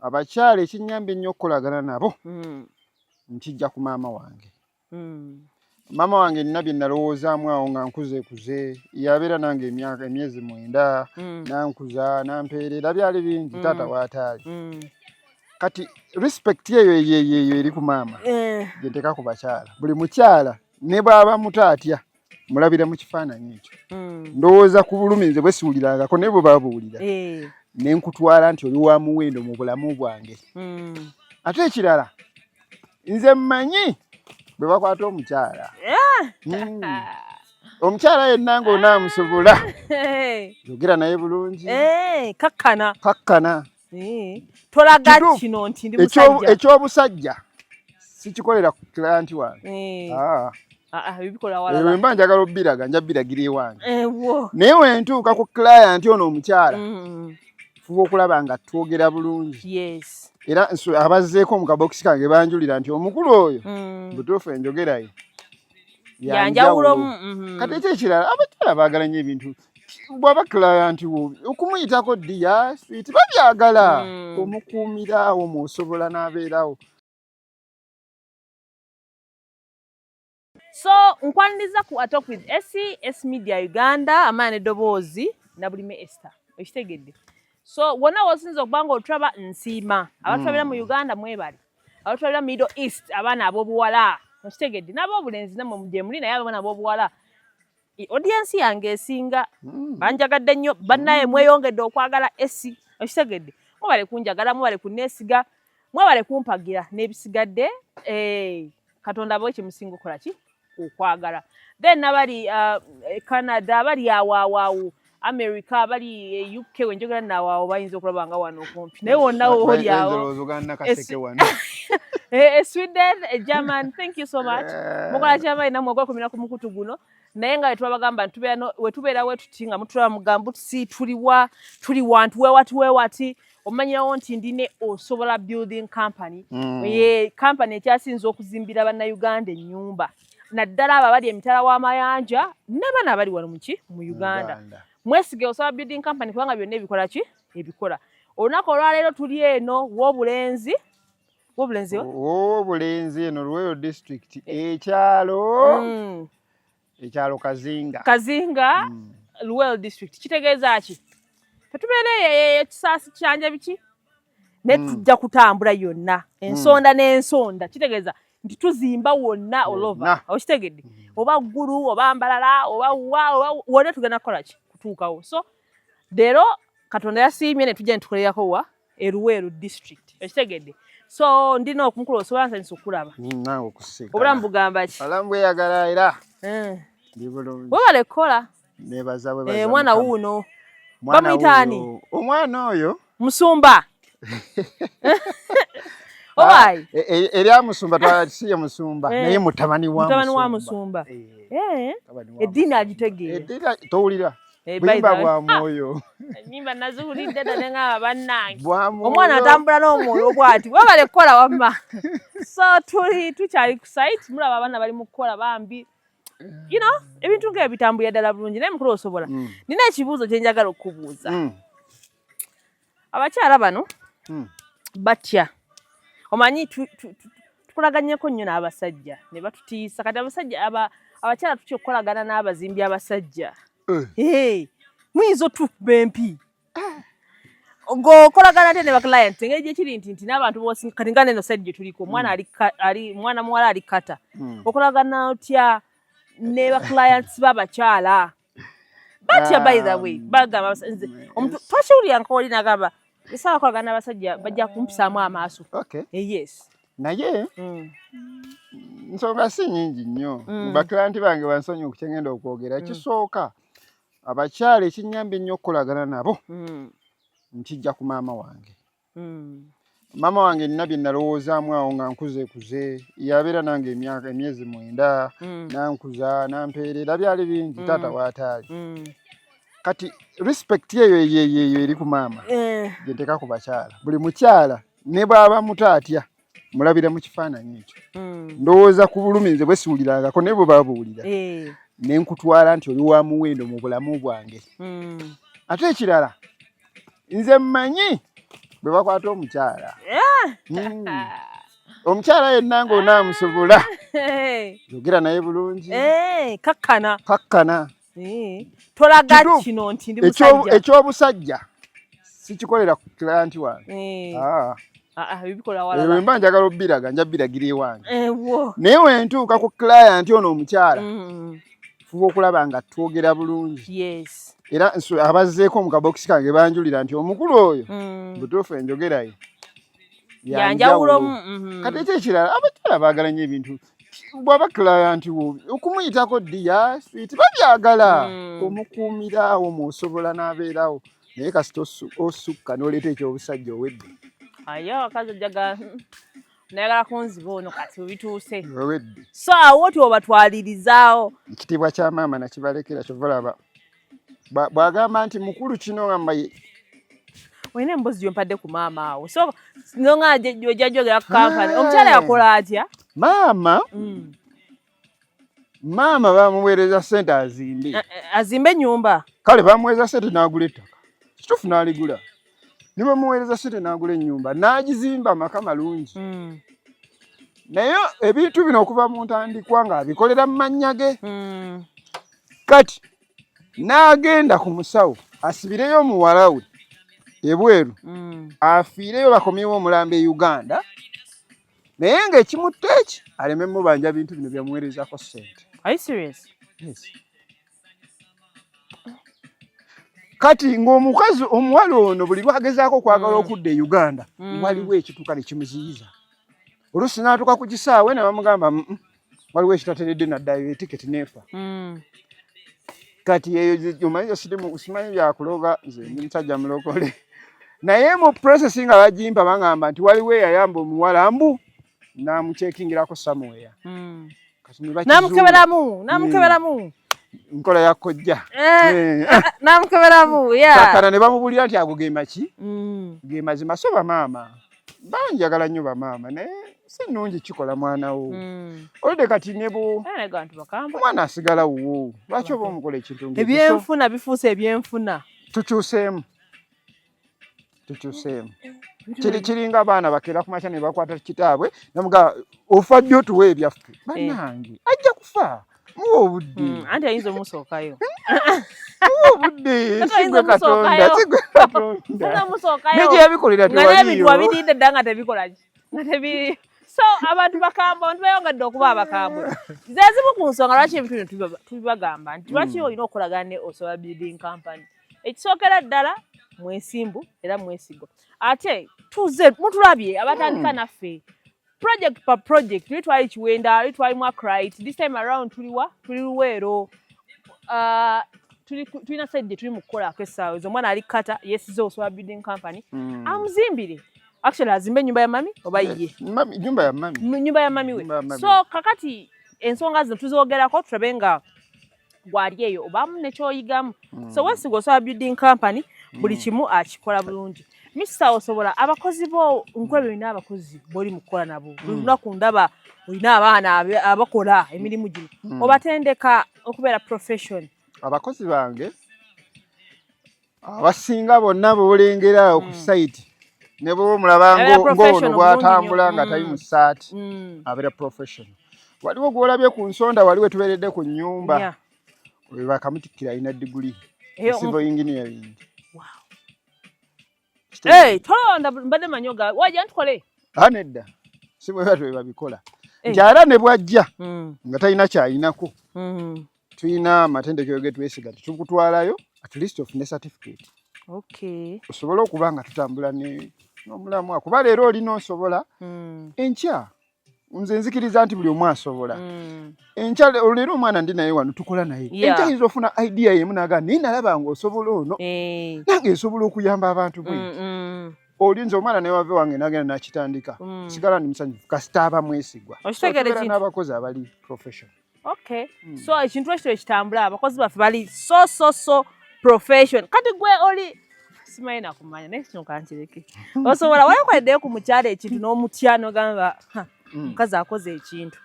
Abakyala ekinyambye ennyo okukolagana nabo nkijja ku maama wange. Maama wange nina bye nalowoozaamu awo nga nkuzeekuze, yabeera nange emyaka emyezi 9, nankuza nampeerera, byali bingi, taata waataali. Kati respect eyo eyo eri ku maama gye nteeka ku bakyala. Buli mukyala ne bw'aba muto atya, mulabira mu kifaananyi ekyo. Ndowooza ku bulumi nze bwe siwulirangako, naye bwe babuwulira, ne nkutwala nti oli wa muwendo mu bulamu bwange. Ate ekirala, nze mmanyi bwe bakwata omukyala. Omukyala yenna ng'onaamusobola, yogera naye bulungi. Kakkana. Kakkana. Tolaga Kituufu. kino nti ndi musajja. Ekyobusajja sikikolera ku client wange. Ah. Ah, ah, ebikola Ebyo walala. mba njagala obbiraga, nja bbiragira ewange. Wo. Naye wentuuka ku client ono omukyala, fuba okulaba nga twogera bulungi. Era abazzeeko mu kabokisi kange banjulira nti omukulu oyo, butuufu enjogera ye yanjawulo. Kati ekyo ekirala, abakyala baagala nnyo ebintu. Bw'aba client wo, okumuyitako "dear", "sweet", babyagala. Omukuumiraawo mw'osobola n'abeerawo. So nkwaniriza ku Atalk with Essie, S Media Uganda, amaani eddoboozi na Bulime Esther. Okitegedde? So wonna w'osinza okuba nga otulaba, nsiima. Abatulabira mu Uganda, mwebale. Abatulabira Middle East, abaana ab'obuwala, okitegedde, n'ab'obulenzi nammwe gye muli, naye abaana ab'obuwala audience yange esinga banjagadde nnyo. Bannaye, mweyongedde okwagala Essie, okitegedde? Mwebale kunjagala, mwebale kunneesiga, mwebale kumpagira n'ebisigadde. Katonda abawe kyemusinga okukola ki okwagala. Then abali Canada, abali awaawaawo America, abali UK, wenjogera naawaawo bayinza okulaba nga wano okumpi, naye wonna wooli awo. Ndowooza oganda Nakaseke wano. Sweden, German, thank you so much. Mukola kyamaanyi nammwe okwekumira ku mukutu guno. Naye nga wetwabagamba nti wetubeera wetuti nga mutulaba mugambo si tuliwa, tuli wantu wewati wewati, omanyirawo nti ndine Osobola Building Company. Ye company ekyasinze okuzimbira Bannayuganda ennyumba, naddala abo abali emitala w'amayanja n'abaana abali wano muki mu Uganda. Uganda. Mwesige Osobola Building Company kubanga byonna ebikola ki ebikola. Olunaku olwaleero tuli eno W'obulenzi, W'obulenzi wa? W'obulenzi eno Luweero District, ekyalo ekyalo Kazinga. Kazinga, Luweero District. Kitegeeza ki? Tetubeera eyo ekisaasi kyanja biki, naye tujja kutambula yonna ensonda n'ensonda. Kitegeeza nti tuzimba wonna all over. Wonna. Okitegedde? Oba Ggulu, oba Mbalala, oba wa, oba wonna, tugenda kukola ki kutuukawo. So leero Katonda yasiimye ne tujja ne tukolerako wa eRuweero District, ekitegedde? So ndina okumukulu Osobola, nsanyusa okulaba. Nange okusinkana. Obulamu bugamba ki? Obulamu bweyagala era ndi bulungi. Webale kukola. Nebaza, bwebaza Omwana Mukama. wuuno Mwana bamuyita ani? wuuyo. Omwana oyo Musumba owaayi? Erya musumba si ye musumba, naye mutabani wa Mutabani wa musumba. musumba. Mutabani wa Eddiini musumba. agitegeera. Eddiini towulira. By Buyimba the way. bwa mwoyo. Ennyimba naziwulidde dda ne ngamba bannange. Bwa mwoyo. Omwana atambula n'omwoyo bw'ati. Webale kukola wamma. So tuli tukyali ku site, mulaba abaana bali mu kukola bambi. Ebintu ng'ebyo bitambulira ddala bulungi, naye mukulu Osobola. Nina ekibuuzo kye njagala okukubuuza. Abakyala bano batya? Omanyi tukolaganyeko nnyo n'abasajja ne batutiisa. Kati abasajja abakyala tutya okukolagana n'abazimbi abasajja. Hey, muyinza otukuba empi. Ng'okolagana ate ne baclient, engeri gyekiri nti n'abantu b'osinga kati nga neno side gye tuliko, omwana ali mwana muwala ali kata. Okolagana otya ne baclients b'abakyala? Batya by the way, bagamba nze omuntu twakiwulira nkooli n'agamba esaawa akolagana n'abasajja bajja kumpisaamu amaaso. Yes. Naye nsonga si nnyingi nnyo. Baclient bange bansonyiwe ku kye ngenda okwogera. Ekisooka, abakyala ekinnyambye ennyo okukolagana nabo, nkijja ku maama wange. Maama wange nina bye nalowoozaamu awo nga nkuzeekuze, yabeera nange emyaka emyezi 9, nankuza nampeerera, byali bingi, taata waataali. Kati respect eyo eyo eyo eri ku maama gye nteeka ku bakyala. Buli mukyala ne bw'aba muto atya, mulabira mu kifaananyi ekyo. Ndowooza ku bulumi nze bwe siwulirangako, naye bwe babuwulira, ne nkutwala nti oli wa muwendo mu bulamu bwange. Ate ekirala, nze mmanyi Bwe bakwata omukyala. Omukyala yenna ng'onaamusobola. Yogera naye bulungi. Kakkana. Kakkana. Tolaga kino nti ndi musajja. Eky'obusajja sikikolera ku client wange. Bibikola mba njagala obbiraga nja bbiragira ewange. Naye we ntuuka ku client ono omukyala. Fuba okulaba nga twogera bulungi. Yes. Era abazzeeko mu kabokisi kange banjulira nti omukulu oyo butuufu enjogera ye yanjawulo. Kati ekyo ekirala, abakyala baagala nnyo ebintu bw'aba client wo okumuyitako dear, sweet, babyagala. Omukuumira awo mw'osobola n'abeerawo, naye kasita osukka n'oleeta ekyobusajja, owedde. Aye abakazi ojjaga nayagala kunziba ono kati webituuse. Owedde. So awo tyobatwalirizaawo. Ekitiibwa kya maama nakibalekera, kyova olaba bw'agamba nti mukulu kino ngamba Olina emboozi gyompadde ku maama awo, so nonga ojja jogera ku kampani. Omukyala yakola atya? Maama, maama bamuweereza ssente azimbe. Azimbe ennyumba. Kale bamuweereza ssente n'agula ettaka, kituufu, n'aligula. Ne bamuweereza ssente n'agula ennyumba n'agizimba, amaka malungi. Naye ebintu bino okuva mu ntandikwa ng'abikolera mu mannya ge. Kati n'agenda ku musawo asibireyo omuwala we ebweru, afiireyo bakomyewo omulambo e Uganda, naye ng'ekimutta eki aleme mubanja bintu bino byamuweerezako ssente. Are you serious? Yes. Kati ng'omukazi omuwala ono buli lwagezaako okwagala okudda e Uganda, waliwo ekituuka ne kimuziyiza. Oluusi n'atuuka ku kisaawe ne bamugamba, waliwo ekitateredde," naddayo, etiketi n'efa. Kati eyo omanyi sirimu, simanyi byakuloga, nze ndi musajja mulokole, naye mu process nga bagimpa bangamba nti waliwo eyayamba omuwala mbu n'amukyekingirako somewhere. Kati ne bakizuula. Namukeberamu, namukeberamu. Nkola ya kojja. Namukeberamu, yeah. Kakana ne bamubulira nti ago ge maki, ge mazima. So bamaama banjagala nnyo bamaama, naye si nnungi kikola mwana wo. Oludde kati ne bu Era naye bantu bakambwe. Omwana asigala wuwo, lwaki oba omukola ekintu ng'ekyo? So, Ebyenfuna bifuuse ebyenfuna. Tukyuseemu, tukyuseemu. Kiri kiringa abaana bakeera ku makya ne bakwata kitaabwe namuga, "Ofa ddi otuwa ebyaffe?" Bannange, ajja kufa, muwa obudde. Anti ayinza omusookayo. Muwa obudde. Kati Sigwe ayinza Katonda. omusookayo. Sigwe Katonda. Ayinza omusookayo. Ne gye yabikolera Nga n'ebintu tewaliyo. wabirinda dda nga tebikola ki, nga tebiri. So abantu bakambwe, abantu beeyongedde okuba abakambwe. Ze zimu ku nsonga lwaki ebintu bino tubibagamba nti lwaki olina okukolagana ne Osobola Building Company. Ekisookera ddala, mwesimbu era mwesigwa, ate tuze mutulabye abatandika naffe project per project. Tuli twali Kiwenda, luli twali mu Akright, this time around tuliwa? Tuli Luweero. Tulina side gye tuli mu kukolako essaawa ezo. Omwana ali kata yesize Osobola Building Company amuzimbire, actually azimbe ennyumba ya mami oba ye. Mami, nyumba ya mami. Nyumba ya mami we. Nyumba ya mami. So kakati ensonga zino tuzoogerako, tulabe nga gwali eyo obamu nekyoyigamu. So wesiga Osobola Building Company, buli kimu akikola bulungi. Mr Osobola, abakozi bo nkulabye olina abakozi b'oli mu kukola nabo buli lunaku, ndaba olina abaana abakola emirimu gino. Obatendeka okubeera profession? Abakozi bange abasinga bonna boolengera awo ku site ne bwoba omulaba Abeera ng'ono professional bw'atambula bulungi nga nnyo. tali mu ssaati, abeera professional. Waliwo gw'olabye ku nsonda, waliwo tubeeredde ku nnyumba, oyo bakamutikkira, alina diguli civil engineering. Wow. Hey, tolonda, mbadde manyi oga wajja ntukole. Ah, nedda, si bwe batyo bwe babikola. Nti era ne bw'ajja nga talina kyayinako, tulina amatendekero ge twesiga, tetukutwalayo, at least ofune certificate osobole okuba nga tutambula n'omulamwa, kuba leero olina osobola, enkya nze nzikiriza nti buli omu asobola. Enkya leero omwana ndi naye wano tukola naye, enkya ayinza ofuna idea yemu naga, "Naye nalaba nga osobola ono, nange nsobola okuyamba abantu bwe nti." Oli nze omwana naye wave wange nagenda nakitandika, sigala ndi musanyufu kasita aba mwesigwa. So, Okitegeera tubeera ekintu. n'abakozi abali professional. Okay. So ekintu ekyo ekitambula, abakozi baffe bali so so so profession. Kati gwe oli simanyi nakumanya, naye kino kankireke. Osobola wayokoleddeyo ku mukyala ekintu n'omutya n'ogamba, "Ha, omukazi akoze ekintu"?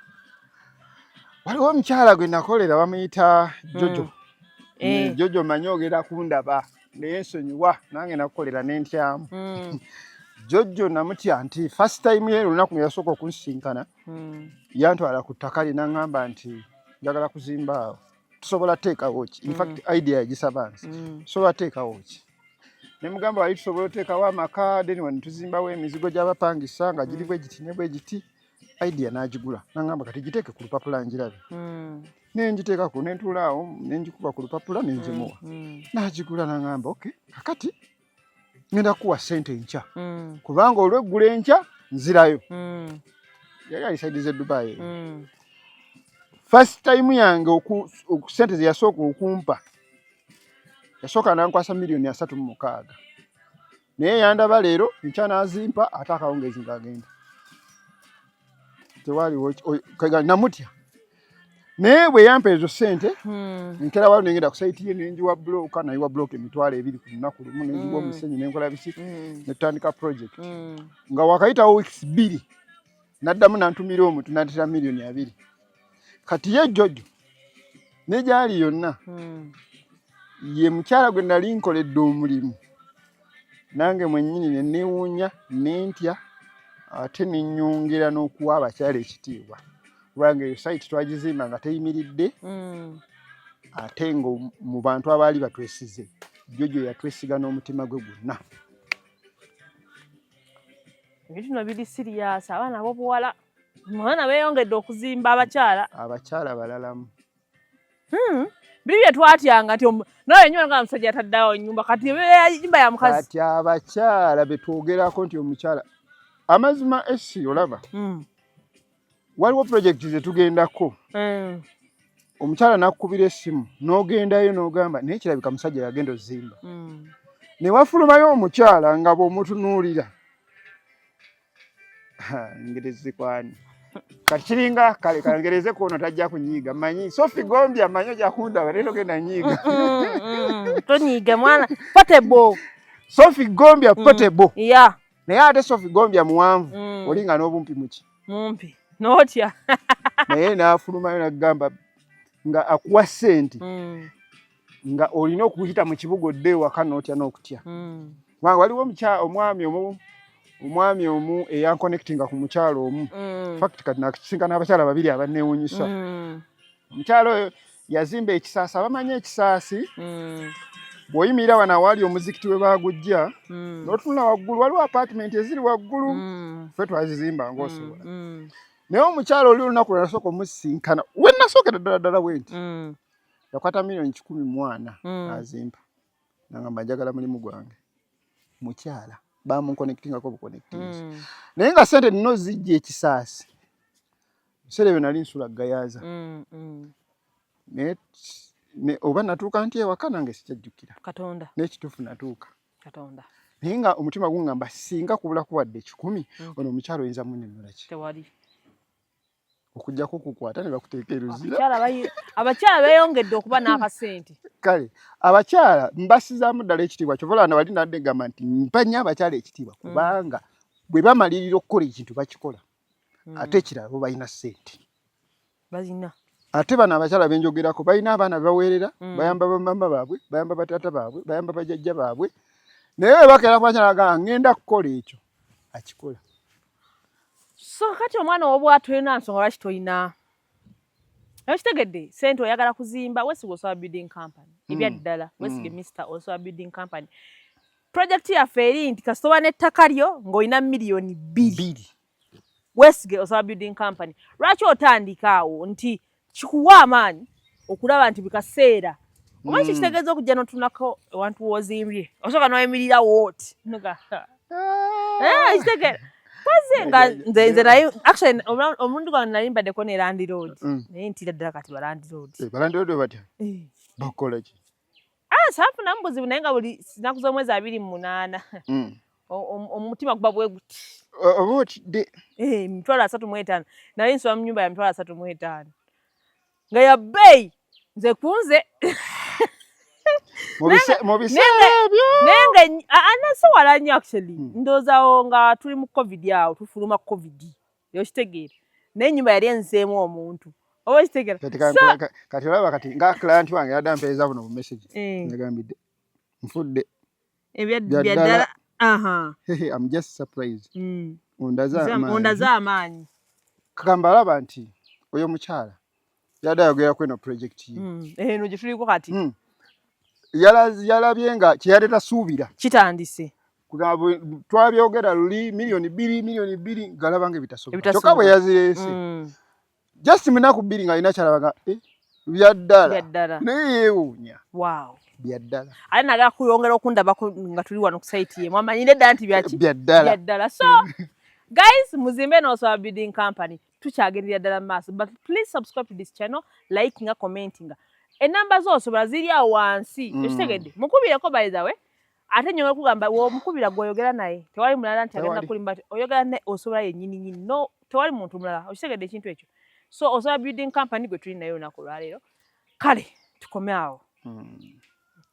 Waliwo omukyala gwe nakolera bamuyita Jojo. Jojo, manyi ogenda kundaba, naye nsonyiwa, nange nakukolera nentyamu. Jojo namutya nti first time ye olunaku lwe yasooka okunsinkana yantwala ku ttaka lye n'aŋŋamba nti njagala kuzimba awo, tusobola teekawo ki? In fact idea yagisaba nze, tusobola teekawo ki? Ne mugamba wali tusobola oteekawo amaka, then wano tuzimbawo emizigo gy'abapangisa nga giri bwe giti ne bwe giti. Idea n'agigula n'aŋŋamba kati giteeke ku lupapula ngirabe. Ne ngiteekako ne ntuula awo ne ngikuba ku lupapula ne ngimuwa. N'agigula n'aŋŋamba okay, kakati ngenda kukuwa ssente enkya kubanga olweggulo enkya nzirayo. Yali ali side z'e Dubai. First time yange ssente ze yasooka okumpa, yasooka n'ankwasa 36 million, naye yandaba leero, enkya n'azimpa ate akawungeezi ng'agenda. Tewaaliwo namutya, naye bwe yampa ezo ssente nkera waliwo nengenda ku site ye nenjiwa bulooka, nayiwa bulooka 20,000 ku lunaku lumu, nenjiwa omusenyu nenkola biki netutandika project. Nga wakayitawo weeks 2 naddamu nantumira omuntu nantera 20 million. Kati ye Jojo ne gyali yonna ye mukyala gwe nali nkoledde omulimu nange mwennyini ne neewuunya nentya, ate ne nnyongera n'okuwa abakyala ekitiibwa, kubanga eyo site twagizimba nga teyimiridde ate nga mu bantu abaali batwesize, Jojo yatwesiga n'omutima gwe gwonna. Ebintu bino biri serious. Abaana ab'obuwala, abaana beeyongedde okuzimba, abakyala. Abakyala balalamu. Biri bye twatyanga nti nawe ennyumba nga musajja yataddeawo ennyumba, kati ebeera nyumba ya mukazi. Kati abakyala betwogerako nti omukyala amazima esi olaba waliwo projekiti zetugendako, omukyala nakukubira essimu n'ogendayo n'ogamba naye kirabika musajja yagenda ozimba, ne wafulumayo omukyala nga bw'omutunuulira ngerezi kwani kati kiringa kale kangereze kuono tajja kunyiiga, manyi Sofi Gombya, manyi ojja kundaba naye togenda nyiiga. Tonyiiga mwana potable. Sofi Gombya potable. Naye ate Sofi Gombya muwanvu, olinga n'obumpi muki. Mumpi notya. Naye n'afulumayo nagamba nga akuwa ssente nga olina okuyita mu kibuga odde ewaka n'otya n'okutya, kubanga waliwo omwami omu, omwami omu eyanconnectinga ku mukyalo omu. Fact kati nakisinkana abakyala babiri abanneewunyisa. Omukyalo oyo yazimba ekisaasi, abamanyi ekisaasi, bw'oyimirira wano awaali omuzikiti we baagujja n'otunula waggulu waliwo apartment eziri waggulu, ffe twazizimba ng'osobola. Naye omukyalo oli olunaku lwe nasooka omusisinkana, we nasookera ddala ddala bwe nti, yakwata 140 million azimpa nangamba njagala mulimu gwange. Mukyala bamunconnectingako buconnectings, naye nga sente nina ozijja ekisaasi, biseera ebyo nali nsula Gayaza, naye oba natuuka nti ewaka nange sikyajjukira. Katonda. N'ekituufu natuuka. Katonda. Naye nga omutima guŋŋamba singa kubula kuwadde 100, ono omukyalo oyinza munenula ki? Tewali. Okujjako okukwata ne bakuteeka eruzira. Abakyala beeyongedde okuba n'akasente. Kale abakyala mbasizaamu ddala ekitiibwa, kyova olaba wali nadde gamba nti mpa nnyo abakyala ekitiibwa, kubanga bwe bamalirira okukola ekintu bakikola. Ate ekirala bo balina ssente. Balina. Ate bano abakyala benjogerako balina abaana bebaweerera, bayamba bamama baabwe, bayamba bataata baabwe, bayamba bajjajja baabwe, naye bwe bakeera kubakyala agamba ngenda kukola ekyo, akikola. So kati omwana ow'obuwala tolina nsonga lwaki tolina, okitegedde, sente oyagala kuzimba, wesiga Osobola Building Company. Ebya ddala wesige Mr Osobola Building Company. Project yaffe eri nti kasita oba n'ettaka lyo ng'olina 2 million, 2, wesige Osobola Building Company. Lwaki otandika awo nti kikuwa amaanyi okulaba nti bikaseera omanyi kikitegeeza okujja n'otunako ewantu w'ozimbye, osooka n'oyimirira wooti kitegeera koze nga nze naye actually omulundi gwange nali mbaddeko ne landlord, naye ntira ddala kati ba landlord. Ba landlord batya? Bakola ki? Ah, saafunamu buzibu, naye nga buli nnaku z'omwezi 28 omutima guba bwe guti. Oba otidde. 35,000, nali nsula mu nyumba ya 35,000 nga ya bbeeyi nze kunze. Mu biseera ebyo? Naye nga anasowala nnyo actually. Ndowoozawo nga tuli mu COVID, awo tufuluma COVID, okitegeera, naye ennyumba yali enzeemu omuntu, oba okitegeera. Kati olaba kati nga client wange yadde ampeereza buno bu message, nagambidde nfudde. Ebyaddala. I'm just surprised. Ondaze amaanyi. Ondaze amaanyi. Kagamba alaba nti oyo mukyala yadde ayogera ku eno project ye. Eno gye tuliko kati. Yalabye nga kyeyali tasuubira kitandise. Kugamba twabyogera luli 2 miliyoni, 2 miliyoni, ng'alaba nga ebitasoboka. Kyokka bwe yazireese, just mu nnaku 2 ng'alina kyalabaga, eh, byaddala. Byaddala. Naye yeewuunya. Byaddala. Ate nagala kuyongera okundabako nga tuli wano ku site ye, mwamanyire ddala nti byaki? Byaddala. Byaddala. So guys, muzimbe n'Osobola Building Company, tukyagendera ddala mu maaso, but please subscribe to this channel, likinga, commentinga. Enamba z'Osobola ziri awo wansi. Ekitegedde, mukubireko. By the way, ate nyongera kugamba, w'omukubira gw'oyogera naye, tewali mulala nti agenda Tewali. kulimba, oyogera ne Osobola yennyini nyini, no tewali muntu mulala. Okitegedde ekintu ekyo? So Osobola Building Company gwe tuli naye olunaku olwaleero. Kale tukome awo.